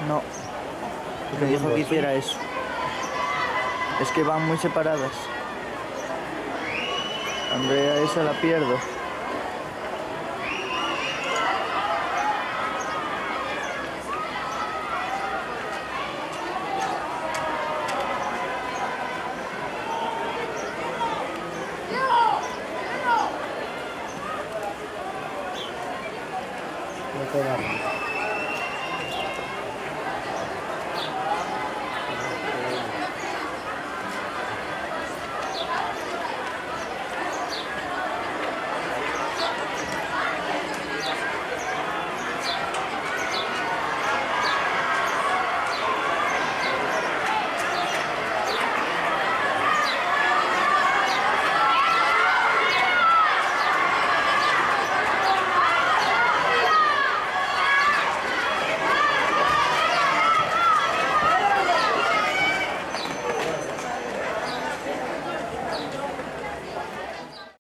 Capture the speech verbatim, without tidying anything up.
No. Me dijo que hiciera eso. Es que van muy separadas. Andrea, esa la pierdo.